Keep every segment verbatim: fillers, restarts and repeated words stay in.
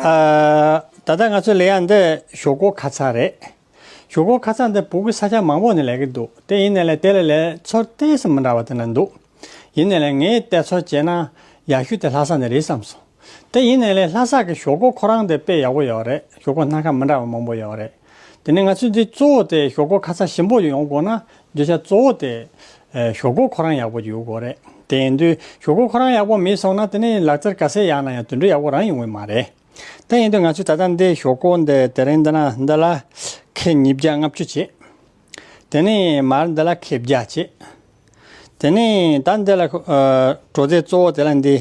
ཨ། ད་ལྟ་ང་ཚོས་ལས་ཡག་འདི་ཞོག་ཁོག་ཁ་ཚ་རེད། ཞོག་ཁོག་ཁ་ཚ་འདི་བོད་ཀྱི་ས་ཆ་མང་པོ་ནས་ལས་ཀྱི་འདུག་དེ་ཡིན་ནའི་ལས་དེ་ལ་ལས་ཚོར་ཏོག་ཙམ་མི་འདྲ་བ་དེ་འདྲ་འདུག་ཡིན་ནའི་ལས་ངས་བལྟས་ཚོད་བྱས་ན་ཡག་ཤོས་དེ་ལྷ་ས་ནས་རེད་བསམ་སོང་། དེ་ཡིན་ནའི་ལས་ལྷ་ས་གི་ཞོག་ཁོག་ཁོ་རང་དེ་དཔེ་ཡག་པོ་ཡོད་རེད། ཞོག་ཁོག་སྣ་ཁ་མི་འདྲ་བ་མང་པོ་ཡོད་རེད། དེ་ནས་ང་ཚོས་འདི་གཙོ་བོ་དེ་ཞོག་ཁོག་ཁ་ཚ་ཞིམ་པོ་ཡོང་དགོས་ན་བརྗོད་བྱ་གཙོ་བོ་དེ་ཨ་ཞོག་ཁོག་ཁོ་རང་ཡག་པོ་ཡོད་དགོས་རེད། དེ་ཡིན་དུས་ཞོག་ཁོག་ཁོ་རང་ཡག་པོ་མེད་སོང་ན་དེ་ནས་ལག་རྩལ་ག་ཚད་ཡག་ན་ཡང་དེ་འདྲ་ཡག་པོ་རང་ཡོང་གི་མ་རེད། དེ་ཡིན་དུས་ང་ཚོས་ད་ལྟ་འདི་ཞོག་ཁོག་འདི་དེ་རིང་འདི་ན་འདི་ལ་ཁལ་ཉིས་བརྒྱ་ལྔ་བཅུ་བྱེད། དེ་ནས་མར་འདི་ལ་ཁལ་བརྒྱ་བྱེད། དེ་ནས་ད་འདི་ལ་ཨ་གྲོ་རྫས་གཙོ་བོ་དེ་ལ་འདི་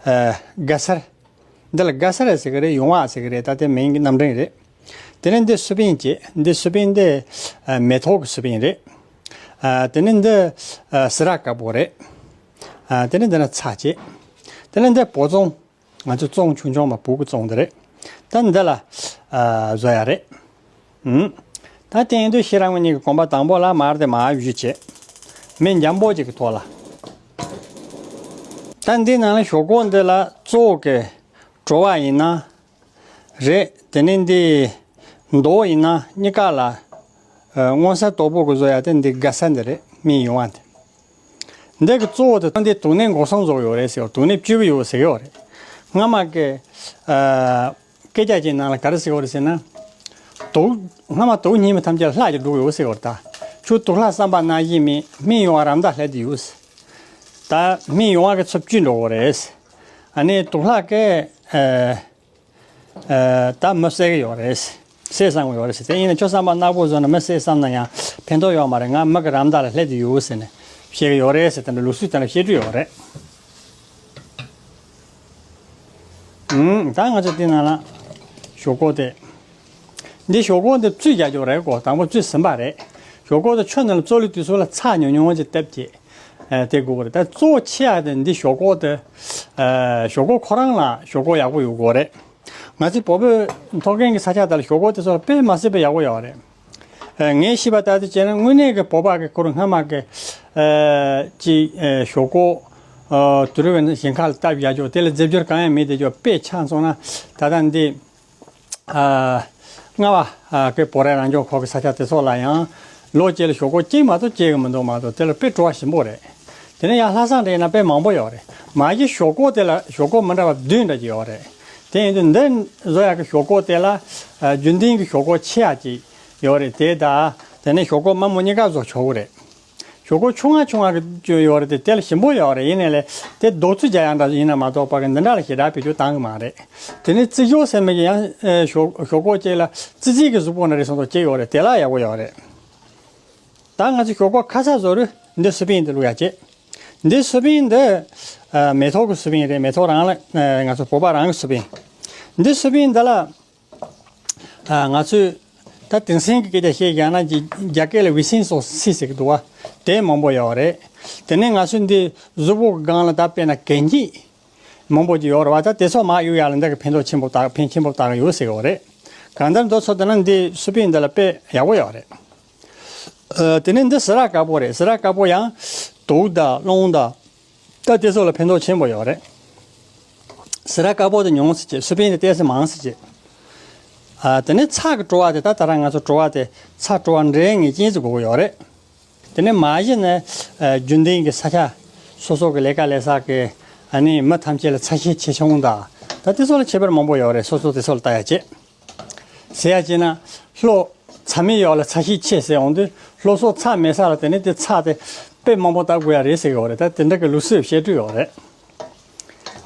ཨ་སྒ་སར། འདི་ལ་སྒ་སར་ཟེར་གི་རེད། ཡོང་བ་ཟེར་གི་རེད། ད་དེ་མིང་གི་རྣམ་གྲངས་རེད། དེ་ནས་འདི་སུ་པིན་བྱེད། འདི་སུ་པིན་འདི་ཨ་མེ་ཏོག་གི་སུ་པིན་རེད། ཨ་དེ་ནས་འདི་ཨ་སི་ར་དཀར་པོ་རེད། ཨ་དེ་ནས་འདི་ན་ཚྭ་བྱེད། དེ་ནས་འདི་བོད་བཙོང་། ང་ཚོ་བཙོང་ཆུང་ཆུང་མ་བུ་གུ་བཙོང་འདི་རེད། ད་འདི་ལ་ཨ་བཟོ་ཡ་རེད། ཨུམ། ད་དེ་ཡིན་དུས་ཤེས་རང་ངོ་གཉིས་ཀྱི་གོམ་པ་དང་པོ་ལ་མར་དེ་མར་བཞུ་བྱེད། མི་འཇམ་པོ་ཅིག་གི་ཐོག་ལ། ད་འདི་ནང་ལ་ཞོག་ཁོག་འདི་ལ་གཙོ་བོ་གི་བྲོ་བ་ཡིན་ན་རེད། དེ་ནས་འདི་མདོག་ཡིན་ན་གཉིས་ཀ་ལ་ཨ་མངོན་གསལ་དོད་པོ་གི་བཟོ་ཡ་དེ་འདི་སྒ་ས་འདི་རེད། མི་ཡོང་བ་དེ། འདི་གི་གཙོ་བོ་དེ་འདི་དུག་ནད་འགོག་སྲུང་བཟོ་གི་ཡོད་རེད་ཟེར་བ། དུག་ནད་བཅོས་ཀྱི་ཡོད་ཟེར་གི་ཡོད་རེད། སྔ་མ་གི་ཨ་སྐད་ཆ་ཅིག་ནང་ལ་ག་རེ་ཟེར་གི་ཡོད་རེད་ཟེར་ན། དུག་སྔ་མ་དུག་རྙིང་མ་ཐམས་ཅད་ལྷ་གིས་སྒྲུག་ཡོད་ཟེར་གི་ཡོད་རེད། ད་ཁྱོད་དུག་ལྷ་བསམ་པ་ནང་བཞིན་མི་མི་ཡོང་བ་རམ་འདེགས་སླེབས་ཏེ་ཡོད། ད་མི་ཡོང་བ་གི་ཚབ་བཅུད་འགྲོ་གི་རེད། ཨ་ནི་དུག་ལྷ་གི་ཨ། ཨ་ད་མི་བསད་གི་ཡོད་རེད། བསད་བསམ་གི་ཡོད་རེད་ཟེར། དེ་ཡིན་ན་ཁྱོད་བསམ་པ་ནག་པོ་བཟོས་ན་མི་བསད་བསམ་ན་ཡང་ཕན་ཐོགས་ཡོད་མ་རེད། ང་མི་གི་རམ་འདེགས་ལ་སླེབས་ཏེ་ཡོད་ཟེར་ནས་བཤད་གི་ཡོད་རེད་ཟེར། དེ་འདྲ་ལུགས་སྲོལ་དེ་འདྲ་བཤད་རྒྱུ་ཡོད་རེད། ཨུམ། ད་ང་ཚོ་དེ་ནང་ལ་ཞོག་ཁོག་དེ། འདི་ཞོག་ཁོག་འདི་བཙོས་རྒྱག་རྒྱུ་རེད་གོ། དང་པོ་བཙོས་ཟིན་པ་རེད། ཞོག་ཁོག་དེ་ཆུ་ནང་ལ་བཙོ་ལུགས་དུས་སུ་ལ་ཚྭ་ཉུང་ཉུང་ཅིག་བཏབ་ཀྱི་ཨ་དེ་དགོས་གི་རེད། ད་གཙོ་བོ་ཆེ་ཡ་དེ་འདི་ཞོག་ཁོག་དེ་ཨ་ཞོག་ཁོག་ཁོ་རང་ལ་ཞོག་ཁོག་ཡག་པོ་ཡོད་དགོས་རེད། ང་ཚོའི་བོད་པའི་ཐོག་རྒན་གྱི་ས་ཆ་དག་ལ་ཞོག་ཁོག་དེ་ཚོ་ལ་དཔེ་མ་སྲིད་པའི་ཡག་པོ་ཡོད་རེད། ཨ་ངས་ཤེས་པ་ལྟར་དུ་བྱས་ན་དངོས་གནས་ཀྱི་བོད་པ་གི་ཁོར་སྔ་མ་གི་ཨ་ཅིག་ཨ་ཞོག་ཁོག་ཨ་དུ་རུ་བའི་ཞིང་ཁ་ལ་བཏབ་ཡག་ཅོག་དེ་ལ་རྫས་སྦྱོར་གང་ཡང་མེད་དེ་ཅོག་དཔེ་ཆ་མཚོན་ན་ད་ལྟ་འདི། ཨ། རྔ་བ་ཨ་ཀེ་བོད་ར་རང་སྐྱོང་ཁུལ་གྱི་ས་ཆ་དེ་ཚོ་ལ་ཡང་ལོ་གཅིག་ལ་ཞོག་ཁོག་གཅིག་མ་གཏོགས་སྐྱེ་གི་མི་འདུག་མ་གཏོགས་དེ་ལ་དཔེ་བྲོ་བ་ཞིམ་པོ་རེད། དེ་ནས་ཡང་ལྷ་ས་འདྲ་ཡིན་ན་དཔེ་མང་པོ་ཡོད་རེད། མ་གཞི་ཞོག་ཁོག་དེ་ལ་ཞོག་ཁོག་མི་འདྲ་བ་བདུན་འདྲ་ཅིག་ཡོད་རེད། དེ་ཡིན་དུས་འདི་བཟོ་ཡག་གི་ཞོག་ཁོག་དེ་ལ་ཨ་རྒྱུན་ལྡན་གྱི་ཞོག་ཁོག་ཆེ་ཡག་ཅིག་ཡོད་རེད། དེ་དང་དེ་ནས་ཞོག་ཁོག་དམའ་མོ་གཉིས་ཀ་བཟོ་ཆོག་གི་རེད། ཞོག་ཁོག་ཆུང་ང་ཆུང་ང་གི་ཅོ་ཡོད་རེད་དེ། དེ་ལ་ཞིམ་པོ་ཡོད་རེད། ཡིན་ནའི་ལས་དེ་རྡོག་བཙུགས་རྒྱག་ཡག་འདྲ་ཡིན་ན་མ་གཏོགས་ཕ་གི་འདི་འདྲ་ལ་ཞེ་དྲག་བེད་སྤྱོད་བཏང་གི་མ་རེད། དེ་ནས་རྩི་ཞོག་ཟེར་མི་གི་ཡང་ཨེ་ཞོག་ཞོག་ཁོག་ཅིག་ལ་ཙི་ཙི་གི་གཟུགས་པོ་འདྲ་རེ་ཟུང་དུ་སྐྱེ་ཡོད་རེད། དེ་ལ་ཡག་པོ་ཡོད་རེད། ད་ང་ཚོ་ཞོག་ཁོག་ཁ་ཚ་བཟོ་རུ་འདི་སུ་པིན་འདི་བླུག་ཡག་བྱེད། འདི་སུ་པིན་འདི་ཨ་མེ་ཏོག་གི་སུ་པིན་རེད། མེ་ཏོག་རང་ལ་ཨ་ང་ཚོ་བོད་པ་རང་གི་སུ་པིན། འདི་སུ་པིན་འདི་ལ། ཨ་ང་ཚོས་ད་དེང་སང་གི་སྐད་ཆ་བཤད་ཡག་ན་རྒྱ་རྒྱ་སྐད་ལ་ཝི་སིན་སོ་སི་ཟེར་གི་འདུག་བ། དེ་མང་པོ་ཡོད་རེད། དེ་ནས་ང་ཚོས་འདི་གཟུགས་པོ་གི་སྒང་ལ་ད་དཔེར་ན་གད་སྙིགས་མང་པོ་ཅིག་ཡོད་རེད་བ། ད་དེ་ཚོ་མར་གཡུག་ཡག་ལ་འདི་གི་ཕན་ཐོགས་ཆེན་པོ་ད་ཕན་ཆེན་པོ་ད་གི་ཡོད་ཟེར་གི་ཡོད་རེད། གང་ལྟར་འདི་ཚོ་དེ་ན་འདི་སུ་པིན་འདི་ལ་དཔེ་ཡག་པོ་ཡོད་རེད། ཨ་དེ་ནས་འདི་སི་ར་དཀར་པོ་རེད། སི་ར་དཀར་པོ་ཡང་དུག་དང་རླུང་དང་། ད་དེ་ཚོ་ལ་ཕན་ཐོགས་ཆེན་པོ་ཡོད་རེད། སི་ར་དཀར་པོ་དེ་ཉུང་ཟེར་གྱི། སུ་པིན་དེ་ཏོག་ཙམ་མང་ཟེར་གྱི། ཨ་དེ་ནས་ཚྭ་གི་བྲོ་བ་དེ། ད་ད་རང་ང་ཚོ་བྲོ་བ་དེ་ཚྭ་བྲོ་བ་འདྲ་ངེས་ཅན་ཟིག་དགོས་ཀྱི་ཡོད་རེད། དེ་ནས་མ་གཞི་ནས་ཨ་རྒྱུན་ལྡན་གྱི་ས་ཆ་སོ་སོ་གི་ལས་ཀ་ལས་ས་གི་ཨ་ནི་མི་ཐམས་ཅད་ལ་ཚད་གཞི་ཆེ་ཆུང་དང་། ད་དེ་ཚོ་ལ་ཁྱད་པར་མང་པོ་ཡོད་རེད། སོ་སོ་དེ་ཚོ་ལ་ལྟ་ཡག་བྱེད། ཟེར་ཡག་བྱས་ན་ལྷོ་ཚྭ་མེད་ཡག་ལ་ཚད་གཞི་ཆེ་ཟེར་འོང་དུས་ལྷོ་སོག་ཚྭ་མེད་ས་ལ་དེ་ནས་དེ་ཚྭ་དེ་དཔེ་མང་པོ་བཏབ་དགོས་ཡག་རེད་ཟེར་གི་ཡོད་རེད། ད་དེ་འདྲ་གི་ལུགས་སྲོལ་བཤད་སྲོལ་ཡོད་རེད།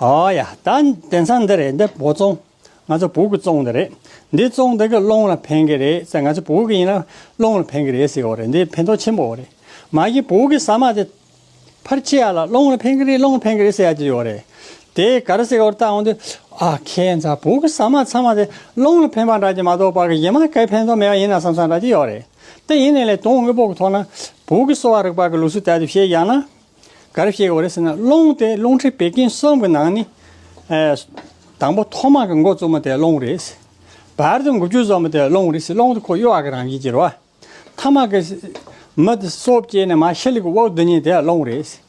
ཨོ་ཡ། ད་དེང་སང་འདི་རེད། འདི་བོད་བཙོང་། ང་ཚོ་བོད་ཀྱི་བཙོང་འདི་རེད། འདི་བཙོང་འདི་གི་རླུང་ལ་ཕན་གི་རེད་ཟེར། ང་ཚོ་བོད་ཀྱི་ཡིན་ན་རླུང་ལ་ཕན་གི་རེད་ཟེར་གི་ཡོད་རེད། འདི་ཕན་ཐོགས་ཆེན་པོ་ཡོད་རེད། མ་གཞི་བོད་ཀྱི་ཟ་མ་དེ་ཕར་ཆེ་ཡག་ལ་རླུང་ལ་ཕན་གི་རེད། རླུང་ལ་ཕན་གི་རེད་ཟེར་ཡག་ཅིག་ཡོད་རེད། དེ་ག་རེ་ཟེར་གི་ཡོད་རེད། ད་འོང་དུས་ཨ་ཁྱེད་ཚོ་བོད་ཀྱི་ཟ་མ་ཚང་མ་དེ་རླུང་ལ་ཕན་པ་འདྲ་ཅིག་མ་གཏོགས་ཕ་གི་གཞན་མ་གའི་ཕན་ཐོགས་མེད་པ་ཡིན་ན་བསམ་བསམ་འདྲ་ཅིག་ཡོད་རེད། དེ་ཡིན་ནའི་ལས་དོན་དངོས་པོ་གི་ཐོག་ན་བོད་ཀྱི་གསོ་བ་རིག་པ་གི་ལུགས་སྲོལ་ལྟར་དུ་བཤད་ཡག་ན། ག་རེ་བཤད་ཀྱི་ཡོད་རེད་ཟེར་ན། རླུང་དེ་རླུང་མཁྲིས་བད་ཀན་གསུམ་གྱི་ནང་ནས་ཨེ་དང་པོ་ཐོག་མ་གི་འགོ་བཙུགས་མི་དེ་རླུང་རེད། བར་དུ་འགོ་བཅུག་བཟོ་མི་དེ་རླུང་རེད་ཟེར། རླུང་དེ་ཁོ་གཡོ་བ་གི་རང་བཞིན་གྱི་རེད་བ། ཐ་མ་གི་མི་དེ་སོ་བཅད་ནས་མར་ཤི་ལི་གི་དབུགས་འདི་གཉིས་དེ་རླུང་རེད་ཟེར།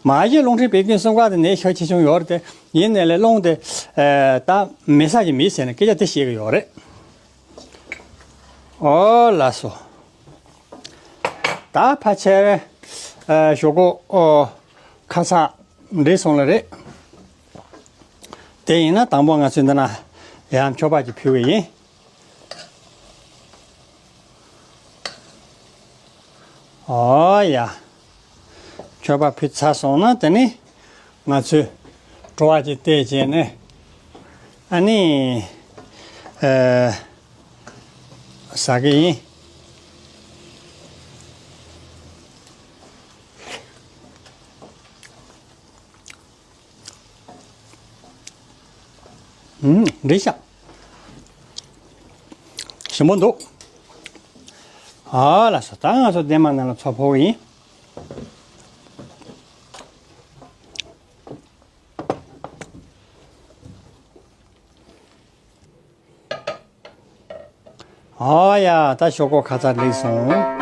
མ་གཞི་རླུང་མཁྲིས་བད་ཀན་གསུམ་ཀ་དེ་ནད་ཤུགས་ཆེ་ཆུང་ཡོད་རེད་དེ། ཡིན་ནའི་ལས་སློང་དེ་ཨེ་ད་མེད་ས་ཅིག་མེད་ཟེར་ནས་སྐད་ཆ་དེ་བཤད་གི་ཡོད་རེད། ཨོ་ལགས་སོ། ད་ཕལ་ཆེར་ཨེ་ཞོག་ཁོག་ཨོ་ཁ་ཚ་འགྲིག་སོང་ལ་རེད། དེ་ཡིན་ན་དང་པོ་ང་ཚོས་འདི་ན་ཡང་མཆོད་པ་ཅིག་ཕུལ་གི་ཡིན། ཨོ་ཡ། མཆོད་པ་ཕུལ་ཚར་སོང་ན་དེ་ནི་ང་ཚོས་བྲོ་བ་ཅིག་བལྟས་བྱས་ནས་ཨ་ནི་ཨེ་ཟ་གི་ཡིན། ཨུམ། འགྲིག་ཤག་ཞིམ་པོ་འདུག་ཨ་ལགས་སོ། ད་ང་ཚོ་ལྡན་མ་ནང་ལ་ཚོ་ཕོག་གི་ཡིན། ཨ་ཡ། ད་ཞོག་ཁོག་ཁ་ཚ་འགྲིག་སོང་།